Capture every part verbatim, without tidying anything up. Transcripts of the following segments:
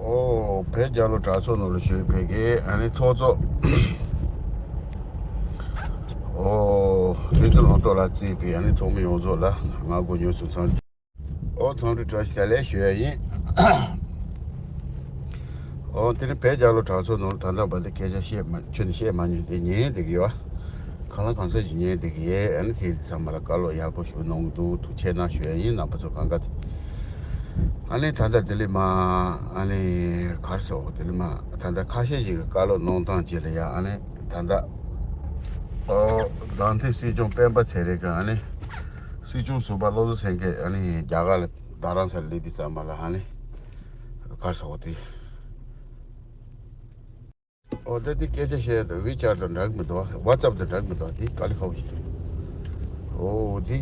ཨོ། བོད་རྒྱལ་ལོ་དྲག་ཚོགས་ནང་ལ་ཞུགས་པའི་གི་ཨ་ནི་ཚོགས་གཙོ། ཨོ། བདུད་འཛིན་ལུང་རྟོགས་ལགས་གཙོས་པའི་ཨ་ནི་ཚོགས་མི་ཡོངས་རྫོགས་ལ་ང་དགོས་ཉོ་སུ་ཚང་། ཨོ། ཚང་འདུས་བཀྲ་ཤིས་བདེ་ལེགས་ཞུ་ཡ་ཡིན། ཨོ། དེ་ནི་བོད་རྒྱལ་ལོ་དྲག་ཚོགས་ནང་ལ་ད་ལྟ་བར་དུ་སྐད་ཆ་བཤད་མ་ཁྱོན་ནས་བཤད་མ་མྱོང་དེ་ཉན་བསྡད་ཀྱི་ཡོད། གང་ལ་གང་འཚམ་ཞིག་ཉན་བསྡད་ཀྱི་ཡོད། ཨ་ནི་དེ་ཚང་མ་ལ་བཀའ་སློབ་ཡག་པོ་ཞིག་གནང་གི་འདུག་ཐུགས་ཆེ་གནང་ཞུ་ཡ་ཡིན། རྣམ་པ་ཚོ་གང་ག་དེ། ཨ་ནི་ད་ལྟ་ལྡི་ལི་མ་ཨ་ནི་གར་སོགས་ལྡི་ལི་མ་ད་ལྟ་ཁ་ཤས་ཤིག་གི་བཀའ་སློབ་གནང་སྟངས་བཅས་ལ་ཡ། ཨ་ནི་ད་ལྟ་ཨོ་གདན་ཐིག་སྲིད་སྐྱོང་སྤེན་པ་ཚེ་རིང་གི་ཨ་ནི་སྲིད་སྐྱོང་ཟུར་པ་བློ་བཟང་སེང་གེ་ཨ་ནི་རྒྱ་གར་ལ་རྡ་རམ་ས་ལ་སླེབས་དུས་ཙམ་པ་ལ་ཨ་ནི་གར་སོགས་དེ། ཨོ་ད་འདི་སྐད་ཆ་བཤད་དུས་ཝི་ཆར་དང་འདྲ་གི་མི་འདུག་ཝ་ཙབ་དང་འདྲ་གི་མི་འདུག་དེ་དཀའ་ལས་ཁག་པོ་ཞིག་འདུག་ཨོ་དེ་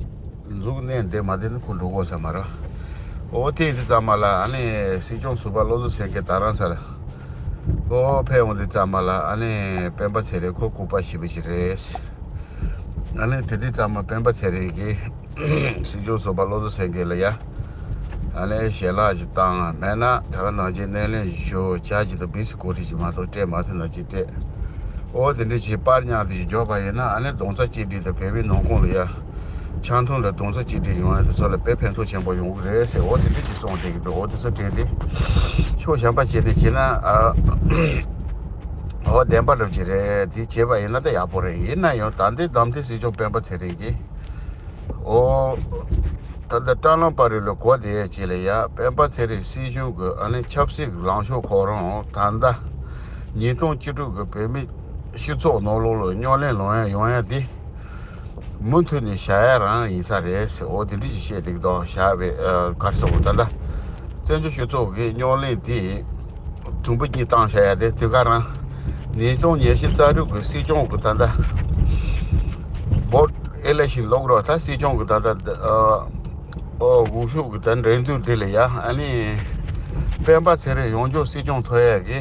འཛུགས་གནས་འདི་མ་བསྡད་ན་ཁོ་འགྲོ་དགོས་ས་མ་རེད། ཨོ་དེ་ཡིན་དུས་ཙམ་པ་ལ་ཨ་ནི་སྲིད་སྐྱོང་ཟུར་པ་བློ་བཟང་སེང་གེ་རྡ་རམ་ས་ལ་ཨོ་ཕེབས་འོང་དུས་ཙམ་པ་ལ་ཨ་ནི་སྤེན་པ་ཚེ་རིང་ཁོ་ལྐུགས་པ་ཞེ་པོ་ཞིག་རེད། ཨ་ནི་དེ་དུས་ཙམ་པ་སྤེན་པ་ཚེ་རིང་གིས་སྲིད་སྐྱོང་ཟུར་པ་བློ་བཟང་སེང་གེ་ལ་ཡ། ཨ་ནི་ཞལ་ལག་ཅིག་བཏང་། མེད་ན་ད་ག་ནང་བཞིན་སྣེ་ལེན་ཞུ། ཇ་ཅིག་དང་བིས་ཀོ་ཊི་ཅིག་མ་གཏོགས་སྤྲད་མ་ཐུབ་ན་ཅིག་སྤྲད། ཨོ་དེ་འདྲ་ཅིག་པར་མཉམ་དུ་ཅིག་འཇོག་པ་ཡིན་ན་ཨ་ནི་རྡོག་རྩ་གཅིག་སྒྲིལ་དང་བོད་མིའི་ནང་ཁོངས་ལ་ཡ། ཆང་འཐུང་ལ་རྡོག་རྩ་གཅིག་སྒྲིལ་ཡོང་ཡ་དེ་ཚོ་ལ་དཔེ་ཕན་ཐོགས་ཆེན་པོ་ཡོང་གི་རེད་ཟེར། ཨོ་དེ་འདྲ་ཅིག་གསུངས་བསྡད་ཀྱི་འདུག་ཨོ་དེ་ཚོ་དྲན་ཏེ་ཕྱོགས་གཞན་པ་བྱས་ཏེ་བྱས་ན་ཨ། ཨོ་བདེན་པ་འདྲ་ཅིག་རེད། དེ་བྱས་པ་ཡིན་ན་ད་ཡག་པོ་རེད། ཡིན་ན་ཡང་ད་ལྟའི་གདན་ཐིག་སྲིད་སྐྱོང་སྤེན་པ་ཚེ་རིང་གིས། ཨོ། ད་ལྟ་བཀྲ་ལམ་པ་རི་ལ་གོ་བསྡད་ཡས་ཅིག་ལ་ཡ། སྤེན་པ་ཚེ་རིང་སྲིད་གཞུང་གི་ཨ་ནི་ཆབ་སྲིད་ཀྱི་ལངས་ཕྱོགས་ཁོ་རང་ད་ལྟ་ཉིས་སྟོང་བཅུ་དྲུག་གི་བོད་མི་སྤྱི་ཚོགས་ནང་ལོགས་ལ་རྙོག་གླེང་ལངས་ཡ་ཡོང་ཡ་དེ་མུ་མཐུད་ནས་བཞག་ཡ་རང་ཡིན་ས་རེད་ཟེར། ཨོ་དེ་འདྲ་ཞིག་བཤད་འདུག་དོ། བཞག་པའི་ཨ་ག་རེ་ཟེར་དགོས། ད་ལྟ་བཙན་བྱོལ་སྤྱི་ཚོགས་ཀྱི་རྙོག་གླེང་དེ། དུམ་བུ་གཉིས་བཏང་བྱ་ཡ་དེ་དུས་ག་རང་། ཉིས་སྟོང་ཉི་ཤུ་རྩ་དྲུག་གི་སྲིད་སྐྱོང་གི་ད་ལྟ་བོ་ཊི་ཨི་ལེག་ཤན་ལབ་དགོས་རེད་པ། ད་སྲིད་སྐྱོང་གི་ད་ལྟ་ཨ་ཨོ་འོས་ཤོག་གི་ད་འགྲན་བསྡུར་དེ་ལ་ཡ། ཨ་ནི་སྤེན་པ་ཚེ་རིང་ཡོངས་རྫོགས་སྲིད་སྐྱོང་ཐོབ་ཡ་གི་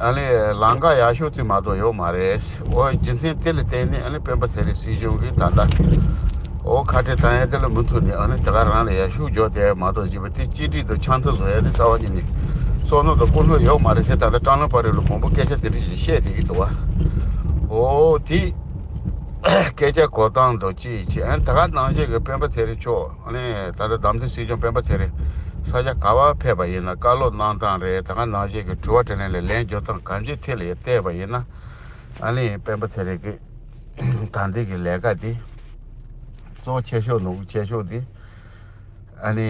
ཨ་ནི་ལམ་ཁ་ཡག་ཤོས་དེ་མ་གཏོགས་ཡོད་མ་རེད། ཨོ་རྒྱུ་མཚན་དེ་ལ་བརྟེན་ནས་ཨ་ནི་སྤེན་པ་ཚེ་རིང་སྲིད་གཞུང་གིས་ད་ལྟ་ཨོ་ཁ་བྲལ་བཏང་ཡ་དེ་ལ་མུ་མཐུད་ནས་ཨ་ནི་དེ་ག་རང་ལ་ཡ་ཤུགས་རྒྱོབ་བསྡད་ཡ་མ་གཏོགས་བྱས་པ་དེ་གཅིག་སྒྲིལ་དང་ཆང་འཐུང་བཟོ་ཡ་དེ་རྩ་བ་ཉིད་ནས་བསམ་མནོ་དང་ཀུན་སློང་ཡོད་མ་རེད་ཟེར། ད་ལྟ་བཀྲ་ལམ་པ་རི་ལ་མང་པོ་སྐད་ཆ་དེ་འདྲ་ཞིག་བཤད་བསྡད་ཀྱི་འདུག་བ། ཨོ་དེ་སྐད་ཆ་གོ་སྟངས་དང་གཅིག་བྱས། ཨ་ནི་ད་ག་ནང་བཞིན་གྱི་སྤེན་པ་ཚེ་རིང་མཆོག་ཨ་ནི་ད་ལྟ་གདན་ཐིག་སྲིད་སྐྱོང་སྤེན་པ་ཚེ་རིང་ས་ཆ་ག་པར་ཕེབས་པ་ཡིན་ན་བཀའ་སློབ་གནང་སྟངས་རེད། ད་ག་ནང་བཞིན་གྱི་དྲི་བ་དྲིས་ལན་ལ་ལན་རྒྱག་སྟངས་གང་ཅིའི་ཐད་ལ་ཡང་བལྟས་པ་ཡིན་ན། ཨ་ནི་སྤེན་པ་ཚེ་རིང་གི་ད་ལྟའི་གི་ལས་ཀ་དེ་གཙོ་བོ་ཆེ་ཤོས་ནོར་བུ་ཆེ་ཤོས་དེ་ཨ་ནི་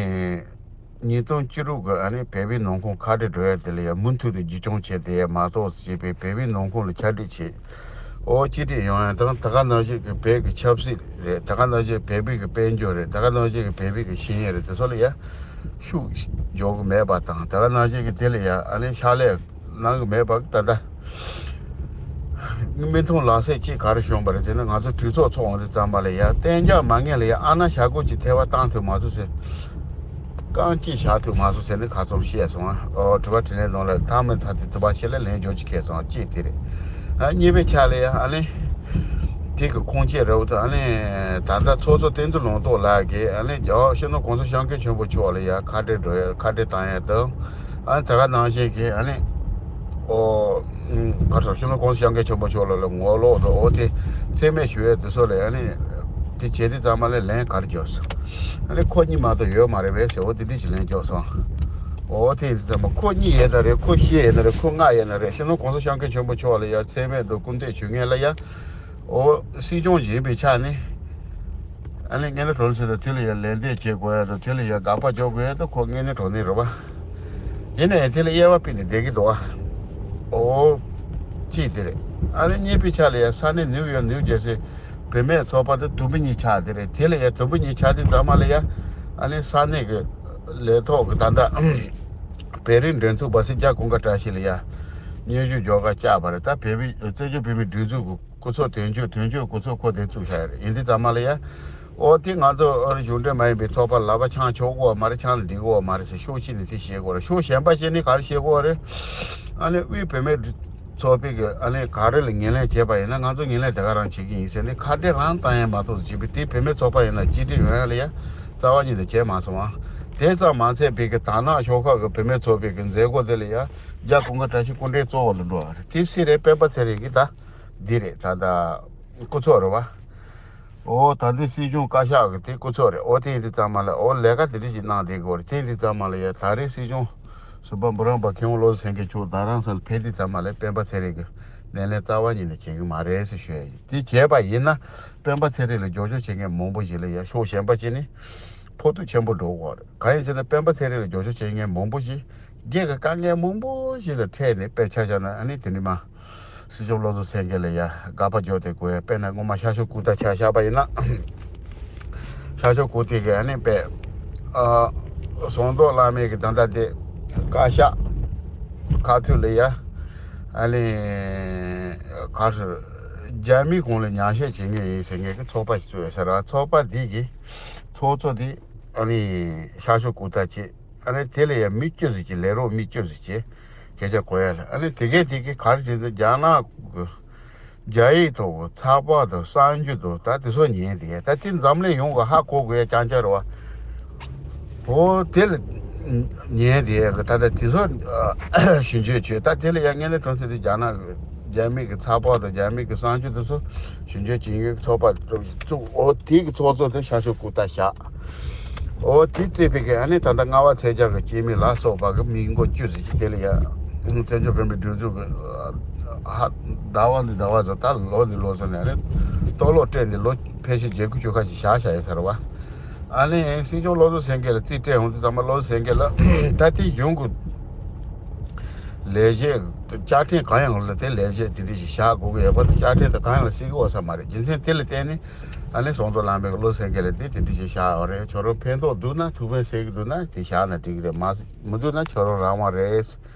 ཉིས་སྟོང་བཅུ་དྲུག་གི་ཨ་ནི་བོད་པའི་ནང་ཁོངས་ཁ་བྲལ་འགྲོ་ཡ་དེ་ལ་ཡང་མུ་མཐུད་དུ་རྒྱུས་སྐྱོང་བྱས་ཏེ་མ་གཏོགས་བྱས་པའི་བོད་པའི་ནང་ཁོངས་ལ་ཆ་སྒྲིག་བྱེད། ཨོ་གཅིག་སྒྲིལ་ཡོང་ཡ་དང་། ད་ག་ནང་བཞིན་གི་བོད་ཀྱི་ཆབ་སྲིད་རེད། ད་ག་ནང་བཞིན་བོད་པའི་གི་དཔལ་འབྱོར་རེད། ད་ག་ནང་བཞིན་གི་བོད་པའི་གི་ཤེས་ཡོན་རེད། དེ་ཚོ་ལ་ཡ་ཤུགས་རྒྱག་གི་མེད་པ་དང་། ད་ག་ནང་བཞིན་གི་དེ་ལ་ཡ་ཨ་ནི་ཕྱག་ལས་གནང་གི་མེད་པ་ད་ལྟ་མིག་མཐོང་ལག་ཟིན་གཅིག་ག་རེ་བྱུང་བ་རེད་ཟེར་ན། ང་ཚོ་གྲོས་ཚོགས་ཚོགས་འོང་དུས་ཙམ་པ་ལ་ཡ་གཏན་འཇགས་མ་དངུལ་ལ་ཡ་ཨ་ན་ཞག་དགུ་གཅིག་ཐལ་བ་བཏང་ཐུབ་མ་སོང་ཟེར། རྐང་གཅིག་བཞག་ཐུབ་མ་སོང་ཟེར་ནས་ཁ་རྩོམ་བཤད་སོང་། ཨོ་དྲི་བ་དྲིས་ལན་ནང་ལ་ཐག་མི་ཐག་དེ་དུ་བ་ཆེ་ལ་ལན་འཇོག་ཅིག་ཁེལ་སོང་། གཅིག་དེ་རེད། ཨ་གཉིས་པའི་ཆ་ལ་ཡ་ཨ་ནི་དེ་གི་ཁུངས་སྐྱེལ་རེད་འདུག་ཨ་ནི་ད་ལྟ་ཚོགས་གཙོ་བསྟན་འཛིན་ལུང་རྟོགས་ལགས་ཀྱིས་ཨ་ནི་ཨོ་སྤྱི་ནོར་གོང་ས་སྐྱབས་མགོན་ཆེན་པོ་མཆོག་ལ་ཡ་ཁ་བྲལ་འགྲོ་ཡ་ཁ་བྲལ་བཏང་ཡ་དང་། ཨ་ནི་ད་ག་ནང་བཞིན་གྱི་ཨ་ནི་ཨོ་ག་རེ་ཟེར། སྤྱི་ནོར་གོང་ས་སྐྱབས་མགོན་ཆེན་པོ་མཆོག་ལ་ལ་ངོ་ལོག་དང་ཨོ་དེ་མཚན་སྨད་ཞུ་ཡ་དེ་ཚོ་ལ་ཨ་ནི་དེ་བྱེད་དུས་ཙམ་པ་ལ་ལན་ག་རེ་འཇོག་སོང་། ཨ་ནི་ཁོ་གཉིས་མ་གཏོགས་ཡོད་མ་རེད་པས་ཟེར། ཨོ་དེ་འདྲ་ཞིག་ལན་འཇོག་སོང་། ཨོ་དེ་ཡིན་དུས་ཙམ་པ་ཁོ་གཉིས་ཡིན་ན་རེད། ཁོ་བཞི་ཡིན་ན་རེད། ཁོ་ལྔ་ཡིན་ན་རེད། སྤྱི་ནོར་གོང་ས་སྐྱབས་མགོན་ཆེན་པོ་མཆོག་ལ་ཡ་མཚན་སྨད་དང་སྐུར་འདེབས་ཞུ་མཁན་ལ་ཡ། ཨོ་སྲིད་སྐྱོང་ཡིན་པའི་ཆ་ནས་ཨ་ནི་ངན་ན་གྲོ་ལ་ཟེར་དུས་དེ་ལ་ཡ་ལན་འདེབས་བྱེད་དགོས་ཡ་དང་། དེ་ལ་ཡ་དགག་པ་རྒྱག་དགོས་ཡ་དང་། ཁོ་ངན་ན་གྲོ་ནས་རེད་བ། ཡིན་ན་ཡང་དེ་ལ་དབྱེ་བ་ཕྱེ་ནས་བསྡད་ཀྱི་འདུག་བ། ཨོ་གཅིག་དེ་རེད། ཨ་ནི་གཉིས་པའི་ཆ་ལ་ཡ་ས་གནས་ནིའུ་ཡོག་ནིའུ་ཇར་སི་བུད་མེད་ཚོགས་པ་དེ་དུམ་བུ་གཉིས་ཆགས་དེ་རེད། དེ་ལ་ཡ་དུམ་བུ་གཉིས་ཆགས་དུས་ཙམ་པ་ལ་ཡ་ཨ་ནི་ས་གནས་ཀྱི་ལས་ཐོག་གི་ད་ལྟ་བོད་རིགས་འབྲེལ་མཐུད་པ་སེ་རྒྱ་ཀུན་དགའ་བཀྲ་ཤིས་ལ་ཡ་སྙན་ཞུ་འཇོག་ག་བཅར་བ་རེད། ད་བོད་མི་བཙན་བྱོལ་བོད་མིའི་སྒྲིག་འཛུགས་ཀྱི་སྐུ་ཚབ་དོན་གཅོད། དོན་གཅོད་སྐུ་ཚབ་ཁོ་དེ་བཙུགས་བཞག་ཡོད་རེད། ཡིན་དུས་ཙམ་པ་ལ་ཡ། ཨོ་དེ་ང་ཚོ་ཨ་རི་གཞུང་འབྲེལ་མ་ཡིན་པའི་ཚོགས་པ་ལ་ལབ་པ་ཆང་ཆོག་གོ་བ་མ་རེད། ཆང་ལ་འགྲིག་གོ་བ་མ་རེད་ཟེར་ཕྱོགས་གཅིག་ནས་དེ་བཤད་གོ་རེད། ཕྱོགས་གཞན་པ་ཞིག་ནས་ག་རེ་བཤད་གོ་རེད། ཨ་ནི་དབུས་བུད་མེད་ཚོགས་པའི་གི་ཨ་ནི་ག་རེ་ལ་ངོས་ལེན་བྱས་པ་ཡིན་ན་ང་ཚོ་ངོས་ལེན་དེ་ག་རང་བྱེད་ཀྱི་ཡིན་ཟེར་ནས་ཁ་བྲལ་རང་བཏང་ཡས་མ་གཏོགས་ཅིག་པའི་དེ་བུད་མེད་ཚོགས་པ་ཡིན་ན་གཅིག་སྒྲིལ་ཡོང་ཡ་ལ་ཡ་རྩ་བ་ཉིད་ནས་བྱས་མ་སོང་བ། དེ་ཙམ་མ་ཚད་པའི་གི་དར་ནག་ཤོག་ཁག་གི་བུད་མེད་ཚོགས་པའི་གི་མཛད་སྒོ་དེ་ལ་ཡ་རྒྱ་ཀུན་དགའ་བཀྲ་ཤིས་སྐུ་ཕྲེང་གཙོ་བོ་ལ་འགྲོ་བ་རེད། དེ་སྲིད་རེད། སྤེན་པ་ཚེ་རིང་གི་ད་འདི་རེད། ད་ད་སྐུ་ཚབ་རེད་བ། ཨོ་ད་འདི་སྲིད་སྐྱོང་བཀའ་ཤག་གི་དེ་སྐུ་ཚབ་རེད། ཨོ་དེ་ཡིན་དུས་ཙམ་མ་ལ་ཨོ་ལས་ཀ་དེ་འདྲ་ཞིག་གནང་བསྡད་དགོས་རེད། དེ་ཡིན་དུས་ཙམ་མ་ལ་ཡ་ད་རེས་སྲིད་སྐྱོང་ཟུར་པ་འབུམ་རམས་པ་མཁས་དབང་བློ་བཟང་སེང་གེ་མཆོག་རྡ་རམ་ས་ལ་ཕེབས་དུས་ཙམ་མ་ལ་སྤེན་པ་ཚེ་རིང་གི་སྣེ་ལེན་རྩ་བ་ཉིད་ནས་བྱེད་ཀྱི་མ་རེད་ཟེར་ཞུ་ཡ་ཡིན། དེ་བྱས་པ་ཡིན་ན་སྤེན་པ་ཚེ་རིང་ལ་རྒྱབ་སྐྱོར་བྱེད་མཁན་མང་པོ་ཞིག་ལ་ཡ་ཕྱོགས་གཞན་པ་ཅིག་ནས་ཕོག་ཐུག་ཆེན་པོ་འགྲོ་གི་རེད། གང་ཡིན་ཟེར་ན་སྤེན་པ་ཚེ་རིང་ལ་རྒྱབ་སྐྱོར་བྱེད་མཁན་མང་པོ་ཞིག་སྒེར་གྱི་དཀའ་ངལ་མང་པོ་ཞིག་ལ་འཕྲད་ནས་དཔེ་ཆ་བཞག་ན་ཨ་ནི་དེ་ནི་མ། སྲིད་སྐྱོང་བློ་བཟང་སེང་གེ་ལ་ཡ་དགག་པ་རྒྱག་དེ་དགོས་ཡ། དཔེར་ན་སྔོན་མ་ཤར་ཕྱོགས་རྐུབ་སྟེགས་ཆ་བཞག་པ་ཡིན་ན། ཤར་ཕྱོགས་རྐུབ་སྟེགས་ཀྱི་ཨ་ནི་དཔེ་ཨ་ཟམ་གདོང་བླ་མའི་གི་ད་ལྟ་དེ་བཀའ་ཤག་ཁ་ཐུག་ལ་ཡ་ཨ་ནི་ག་རེ་ཟེར། རྒྱ་མི་གུང་ལ་ཉམས་ཞིབ་བྱེད་མཁན་ཡིན་ཟེར་མཁན་གྱི་ཚོགས་པ་ཞིག་བཙུགས་ཡོད་ས་རེད་བ། ཚོགས་པ་འདི་གི་ཚོགས་གཙོ་འདི་ཨ་ནི་ཤར་ཕྱོགས་རྐུབ་སྟེགས་ཅིག་ཨ་ནི་དེ་ལ་ཡ་མི་བཅུ་ཙམ་ཅིག་ལས་རོགས་མི་བཅུ་ཙམ་ཅིག་སྐད་ཆ་གོ་ཡ་ལ། ཨ་ནི་དེ་གས་དེ་གས་ག་རེ་བྱེད་འདི་རྒྱ་ནག་གི་རྒྱ་ཡིག་ཐོག་གི་ཚགས་པར་དང་གསར་འགྱུར་དང་ད་དེ་ཚོ་ཉན་དེ་ད་དེ་འཛམ་གླིང་ཡོངས་ཀྱི་ཧ་གོ་དགོས་ཡ་རྐྱང་རྐྱང་རེད་བ། འོ་དེ་ལ་ཉན་དེ་གི་ད་ད་དེ་ཚོ་ཞིབ་འཇུག་བྱོས། ད་དེ་ལ་ཡ་དངོས་གནས་དྲང་གནས་དེ་རྒྱ་ནག་གི་རྒྱ་མི་གི་ཚགས་པར་དང་རྒྱ་མི་གི་གསར་འགྱུར་དེ་ཚོ་ཞིབ་འཇུག་བྱེད་མཁན་གྱི་ཚོགས་པ་བཙུགས། འོ་དེ་གི་ཚོགས་གཙོ་དེ་ཤར་ཕྱོགས་རྐུབ་སྟེགས་བཞག་འོ་དེ་བརྩིས་པའི་གི་ཨ་ནི་ད་ལྟ་རྔ་བ་ཚལ་རྒྱག་གི་སྐྱེས་མི་ལ་སོགས་པ་གི་མི་མགོ་བཅུ་ཙམ་ཞིག་དེ་ལ་ཡ་བཙན་བྱོལ་བོད་མིའི་སྒྲིག་འཛུགས་གི་ཧ་ཟླ་བ་འདི་ཟླ་བ་ཚོ་ད་ལོ་འདི་ལོ་ཚོ་ནས་ཨ་ནི་ལྟོ་ལོག་སྤྲད་ནས་ལོ་ཕལ་ཆེར་བརྒྱད་དགུ་བཅུ་ཁ་ཞིག་བཞག་བཞག་ཡོད་ས་རེད་བ། ཨ་ནི་སྲིད་སྐྱོང་བློ་བཟང་སེང་གེ་ལ་རྩིས་སྤྲད་འོང་དུས་ཙམ་པ་བློ་བཟང་སེང་གེ་ལ་ད་དེ་གཞུང་གི་ལས་བྱེད་བཅའ་ཁྲིམས་གང་ཡང་ལ་དེ་ལས་བྱེད་དེ་འདྲ་ཞིག་བཞག་དགོས་ཀྱི་ཡོད་པ་དེ་བཅའ་ཁྲིམས་དང་གང་ཡང་ལ་སྲིད་ཀྱི་ཡོད་ས་མ་རེད། རྒྱུ་མཚན་དེ་ལ་བརྟེན་ནས་ཨ་ནི་ཟམ་གདོང་བླ་མའི་བློ་སེང་གེ་ལ་དེ་དེ་འདྲ་ཞིག་བཞག་ཡོད་རེད། ཁྱོད་རང་ཕན་ཐོགས་འདུག་ན་ཐུགས་ཕན་གསོས་ཀྱི་འདུག་ན་དེ་བཞག་ན་འགྲིག་གི་རེད། མ་མི་འདུག་ན་ཁྱོད་རང་རང་དབང་རེད།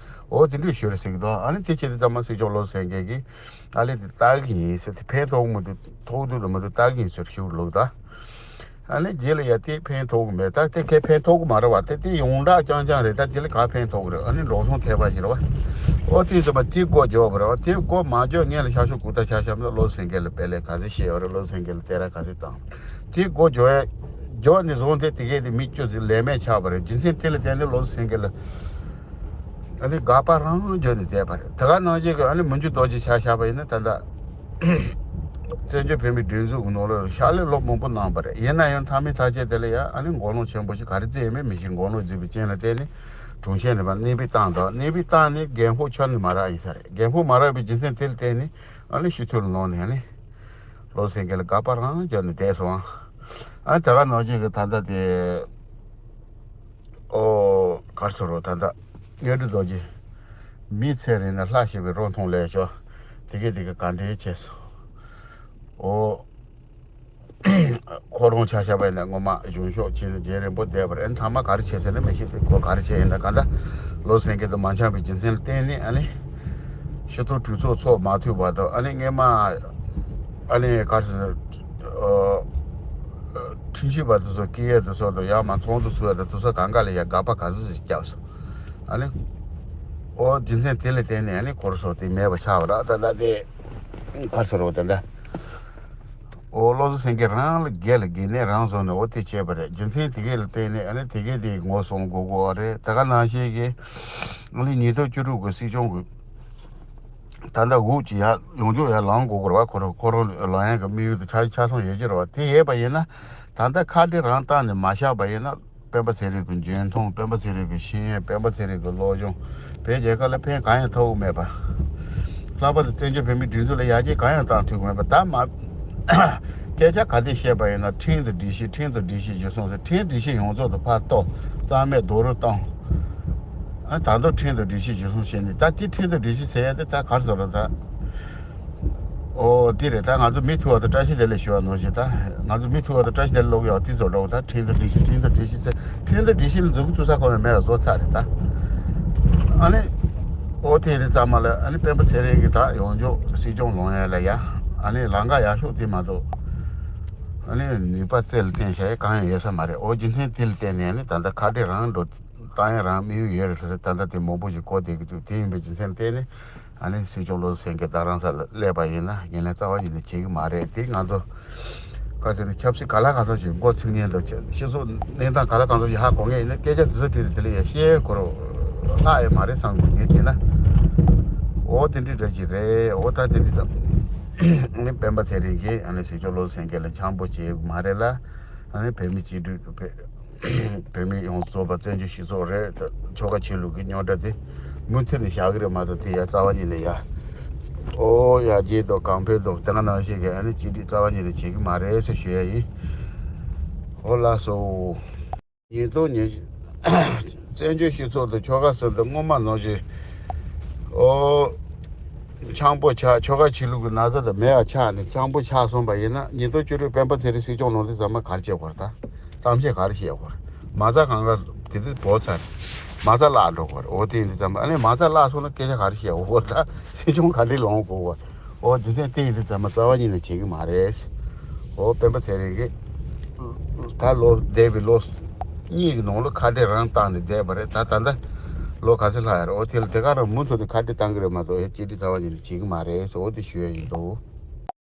འོ་དེ་འདྲ་ཞུ་རེད་ཟེར་གྱི་འདུག་ཨ་ནི་དེ་བྱེད་དུས་ཙམ་པ་སྲིད་སྐྱོང་བློ་སེང་གེ་གིས་ཨ་ལས་དེ་ལྟ་གི་ཡིན་ཟེར་དེ་ཕན་ཐོགས་མི་འདུག་ཐོགས་འདུག་དང་མི་འདུག་ལྟ་གི་ཡིན་ཟེར་ཞུ་ལུགས་ད། ཨ་ནི་རྗེས་ལ་ཡ་དེ་ཕན་ཐོགས་གི་མེད། ད་དེ་གས་ཕན་ཐོགས་གི་མ་རེད་བ། དེ་དེ་ཡོངས་གྲགས་རྐྱང་རྐྱང་རེད། ད་དེ་ལ་ག་ཕན་ཐོགས་གི་རེད། ཨ་ནི་འགྲོ་སོང་ཐེབས་པ་ཞིག་རེད་བ། ཨོ་དེ་ཚོ་མ་དེ་སྒོ་རྒྱག་པ་རེད་བ། དེ་སྒོ་མ་རྒྱག་སྔོན་ལ་ཤར་ཕྱོགས་རྐུབ་སྟེགས་ཆ་བཞག་ན་བློ་སེང་གེ་ལ་དཔེ་ལས་ག་ཚོད་བཤད་ཡོད་རེད། བློ་སེང་གེ་ལ་སྟེར་ར་ག་ཚོད་བཏང་། དེ་སྒོ་རྒྱག་ཡ་རྒྱག་ནས་བཟུང་སྟེ་དེ་གས་དེ་མི་བཅུ་ཚོ་ལས་མེད་ཆགས་པ་རེད། རྒྱུ་མཚན་དེ་ལ་བརྟེན་ནས་བློ་སེང་གེ་ལ་ཨ་ནི་དགག་པ་རང་རྒྱག་ནས་བསྡད་པ་རེད། དེ་ག་ནང་བཞིན་གི་ཨ་ནི་མི་འགྱུར་རྡོ་རྗེ་ཆ་བཞག་པ་ཡིན་ན་ད་ལྟ། བཙན་བྱོལ་བོད་མིའི་སྒྲིག་འཛུགས་ཀྱི་ནང་ལོགས་ལ་ཕྱག་ལས་ལོ་མང་པོ་གནང་བ་རེད། ཡིན་ན་ཡང་མཐའ་མའི་མཐའ་ཆད་དེ་ལ་ཡང་ཨ་ནི་མགོ་ལོག་ཆེན་པོ་ཞིག་ག་རེ་བརྩིས་ཡོད་མེད་མི་ཤེས། མགོ་ལོག་བརྩིས་པའི་རྐྱེན་ལ་བརྟེན་ནས་དྲུང་ཆེ་ནས་མར་གནས་སྤོས་བཏང་དང་། གནས་སྤོས་བཏང་ནས་རྒན་ཤོས་ཁྱོན་ནས་མ་རག་ཡིན་ས་རེད། རྒན་ཤོས་མ་རག་པའི་རྒྱུ་མཚན་དེ་ལ་བརྟེན་ནས་ཨ་ནི་ཕྱི་ཐོག་ལ་ལངས་ནས་ཨ་ནི་བློ་སེང་གེ་ལ་དགག་པ་རང་རྒྱག་ནས་བསྡད་སོང་། ཨ་ནི་ད་ག་ནང་བཞིན་གྱི་ད་ལྟ་དེ། ཨོ། གར་སོ་རོ་ད་ལྟ་དངོས་གྲུབ་རྡོ་རྗེ། མི་ཚེ་རིང་ན་ལྷ་ཞེས་པའི་རོ་མཐོང་ལས་ཤོག་དེ་གས་དེ་གས་ག་འདྲའི་བྱས་སོ། ཨོ། ཁོ་རང་ཆ་བཞག་པ་ཡིན་ན་ངོ་མ་གཞུང་ཕྱོགས་ཕྱིན་ནས་རྒྱལ་རིང་པོ་བསྡད་པ་རེད། ཨ་ནི་ཐ་མ་ག་རེ་བྱས་ཟེར་ན་མི་ཤེས་ཏེ་ཁོ་ག་རེ་བྱས་ཡིན་ན་ག་འདྲ་བློ་སེང་གེ་དང་མ་འཆམ་པའི་རྒྱུ་མཚན་ལ་བརྟེན་ནས་ཨ་ནི་ཕྱི་ཐོག་གྲོས་ཚོགས་ཚོགས་མ་ཐུབ་བར་དུ་ཨ་ནི་སྔས་མ་ཨ་ནི་ག་རེ་ཟེར། ཁྲིམས་ཞིབ་པ་དེ་ཚོ་སྐད་ཡིག་དེ་ཚོ་དང་ཡར་མར་ཚོགས་འདུ་ཚོགས་ཡ་དང་དེ་ཚོ་གང་ག་ལ་ཡ་དགག་པ་ག་ཚོད་ཅིག་བརྒྱབ་སོང་། ཨ་ནི་ཨོ་རྒྱུ་མཚན་དེ་ལ་བརྟེན་ནས་ཨ་ནི་ཁོ་རང་ཚོ་དེ་མེད་པ་ཆགས་པ་ར། ད་ད་དེ་གར་སོ་རོ་ད་ད་ཨོ་བློ་བཟང་སེང་གེ་རང་ལ་དགེ་ལ་དགེ་ནས་རང་བཟོ་ནས་ཨོ་དེ་བྱས་པ་རེད། རྒྱུ་མཚན་དེ་གས་ལ་བརྟེན་ནས་ཨ་ནི་དེ་གས་དེ་ངོ་སྲུང་དགོས་དགོས་པ་རེད། ད་ག་ནང་བཞིན་གྱི་ཨ་ནི་ཉིས་སྟོང་བཅུ་དྲུག་གི་སྲིད་སྐྱོང་གི་ད་ལྟ་འུག་ཅིག་ཡར་ཡོང་ཆོག་ཡར་ལངས་དགོས་ཀྱི་རེད་བ། ཁོ་རང་ཁོ་རང་ལངས་ཡག་གི་དམིགས་ཡུལ་དེ་ཆ་ཆ་ཚང་ཡོད་ཀྱི་རེད་བ། དེ་ཡོད་པ་ཡིན་ན་ད་ལྟ་ཁ་བྲལ་རང་བཏང་ནས་མ་བཞག་པ་ཡིན་ན་སྤེན་པ་ཚེ་རིང་གི་འཇོན་ཐང་། སྤེན་པ་ཚེ་རིང་གི་ཤེས་ཡོན། སྤེན་པ་ཚེ་རིང་གི་སློབ་སྦྱོང་། བོད་རྒྱལ་ཁབ་ལ་ཕན་གང་ཡང་ཐོགས་ཀྱི་མེད་པ། ལྷག་པར་དུ་བཙན་བྱོལ་བོད་མིའི་སྒྲིག་འཛུགས་ལ་ཡར་རྒྱས་གང་ཡང་བཏང་ཐུབ་ཀྱི་མེད་པ། ད་མ་སྐད་ཆ་ག་དེ་བཤད་པ་ཡིན་ན་ཁྲིམས་དང་སྒྲིག་གཞི་ཁྲིམས་དང་སྒྲིག་གཞི་གཞིར་བཟུང་ཟེར། ཁྲིམས་སྒྲིག་གཞི་ཡོངས་རྫོགས་དང་ཕར་གཏོར། རྩ་མེད་རྡོག་རོལ་བཏང་། ཨ་ད་དུང་ཁྲིམས་དང་སྒྲིག་གཞི་གཞིར་བཟུང་བྱས་ནས་ད་དེ་ཁྲིམས་དང་སྒྲིག་གཞི་ཟེར་ཡ་དེ་ད་ག་རེ་ཟེར་རོ་ད། ཨོ་དེ་རེད། ད་ང་ཚོ་མི་ཐུག་པ་དང་བཀྲ་ཤིས་བདེ་ལེགས་ཞུ་བ་ནང་བཞིན་ད་ང་ཚོ་མི་ཐུག་པ་དང་བཀྲ་ཤིས་བདེ་ལེགས་ལོག་ཡོད་དེ་ཚོ་འདྲ་བོ། ད་ཁྲིམས་དང་སྒྲིག་གཞི་ཁྲིམས་དང་སྒྲིག་གཞི་ཟེར། ཁྲིམས་དང་སྒྲིག་གཞི་ལ་མཛུབ་གུ་བཙུགས་ས་ཁོ་མེད་མེད་ལ་བཟོ་ཚར་རེད་ད། ཨ་ནི་ཨོ་དེ་རེད། ཚང་མ་ལ་ཨ་ནི་སྤེན་པ་ཚེ་རིང་གི་ད་ཡོང་འཇོག་སྲིད་སྐྱོང་ལོང་ཡ་ལ་ཡ་ཨ་ནི་ལམ་ཁ་ཡག་ཤོས་དེ་མ་གཏོགས་ཨ་ནི་ནུས་པ་རྩལ་བརྟེན་བྱ་ཡ་གང་ཡང་ཡོད་ས་མ་རེད། ཨོ་རྒྱུ་མཚན་དེ་ལ་བརྟེན་ནས་ཨ་ནི་ད་ལྟ་ཁ་བྲལ་རང་འགྲོ། ད་ཡང་རང་དམིགས་ཡུལ་ཡོད་རེད་ཟེར། ད་ལྟ་དེ་མང་པོ་ཞིག་གོ་བསྡད་ཀྱི་འདུག་དེ་ཡིན་པའི་རྒྱུ་མཚན་བརྟེན་ནས་ཨ་ནི་སྲིད་སྐྱོང་བློ་བཟང་སེང་གེ་རྡ་རམ་ས་ལ་སླེབས་པ་ཡིན་ན་ངན་ལན་རྩ་བ་ཉིད་ནས་བྱེད་ཀྱི་མ་རེད། དེ་ང་ཚོ་ ག་ཚོད་ནས་ཆབ་སྲིད་ག་ལ་གང་འཚམ་ཞིག་མགོ་ཚོས་མཁན་དང་སྤྱི་ཚོགས་གནས་སྟངས་ག་ལ་གང་འཚམ་ཞིག་ཧ་གོ་མཁན་ཡིན་ན། སྐད་ཆ་དེ་ཚོ་དྲིས་ཏེ་དེ་ལ་ཡ་བཤད་དགོས་རོགས་ལྷག་ཡོད་མ་རེད་བསམ་གི་ངས་བྱས་ན། འོ་དེ་འདྲའི་འདྲ་ཞིག་རེད། འོ་ད་དེ་འདྲ་ཙམ། ཨ་ནི་སྤེན་པ་ཚེ་རིང་གིས་ཨ་ནི་ཞིག་ཆོག་བློ་སེང་གེ་ལ་འཆམ་པོ་བྱེད་མ་རེད་ལ། ཨ་ནི་བོད་མི་སྤྱི་འཐུས་བོད་མི་ཡོངས་རྫོགས་པ་བཙན་བྱོལ་སྤྱི་ཚོགས་རེད། ད་ཆོལ་ཁ་ཆོས་ལུགས་ཀྱི་རྙོག་དྲ་དེ་མུ་མཐུད་ནས་བཞག་གི་རེད་མ་གཏོགས། དེ་ཡ་རྩ་བ་ཉིད་ནས་ཡ། ཨོ་ཡ་རྗེས་དང་གང་ཕེབས་དང་དེ་ག་ནང་བཞིན་གྱི་ཨ་ནི་གཅིག་སྒྲིལ་རྩ་བ་ཉིད་ནས་བྱེད་ཀྱི་མ་རེད་ཟེར་ཞུ་ཡ་ཡིན། ཨོ་ལགས་སོ། ཉིས་སྟོང་ཉི་ཤུ། བཙན་བྱོལ་སྤྱི་ཚོགས་དང་ཆོལ་ཁ་གསུམ་དུ་སྔོན་མ་ནང་བཞིན། ཨོ། འཆམ་པོ་ཆགས། ཆོལ་ཁ་ཆོས་ལུགས་ཀྱི་ན་ཚ་དང་མེད་པ་ཆགས་ནས་འཆམ་པོ་ཆགས་སོང་པ་ཡིན་ན། ཉིས་སྟོང་བཅུ་དྲུག་སྤེན་པ་ཚེ་རིང་སྲིད་སྐྱོང་ལངས་དུས་ཙམ་པ་ག་རེ་བྱེད་དགོས་རེད། ད་གཏམ་བཤད་ག་རེ་བཤད་དགོས་རེད། མ་རྩ་གང་ག་དེ་དུས་བོར་ཚར། མ་རྩ་བརླག་འགྲོ་དགོས་རེད། འོ་དེ་ཡིན་དུས་ཙམ་པ་ཨ་ནི་མ་རྩ་བརླག་སོང་ན་སྐད་ཆ་ག་རེ་བཤད་དགོས་རེད། ད་སྲིད་སྐྱོང་ག་འདྲས་ལངས་དགོས་རེད། འོ་དེ་ཚོ་དེ་ཡིན་དུས་ཙམ་པ་རྩ་བ་ཉིད་ནས་བྱེད་ཀྱི་མ་རེད། འོ་སྤེན་པ་ཚེ་རིང་གིས་ད་ལོ་འདས་པའི་ལོ་གཉིས་ཀྱི་ནང་ལ་ཁ་བྲལ་རང་བཏང་ནས་བསྡད་པ་རེད། ད་ད་ལྟ་ལོ་ག་ཚོད་ལྷག་ཡོད་རེད། འོ་དེ་ལ་དེ་ག་རང་མུ་མཐུད་ནས་ཁ་བྲལ་བཏང་གི་རེད་མ་གཏོགས་ཡ་གཅིག་སྒྲིལ་རྩ་བ་ཉིད་ནས་བྱེད་ཀྱི་མ་རེད་ཟེར། འོ་དེ་ཞུ་ཡ་ཡིན་འདུག།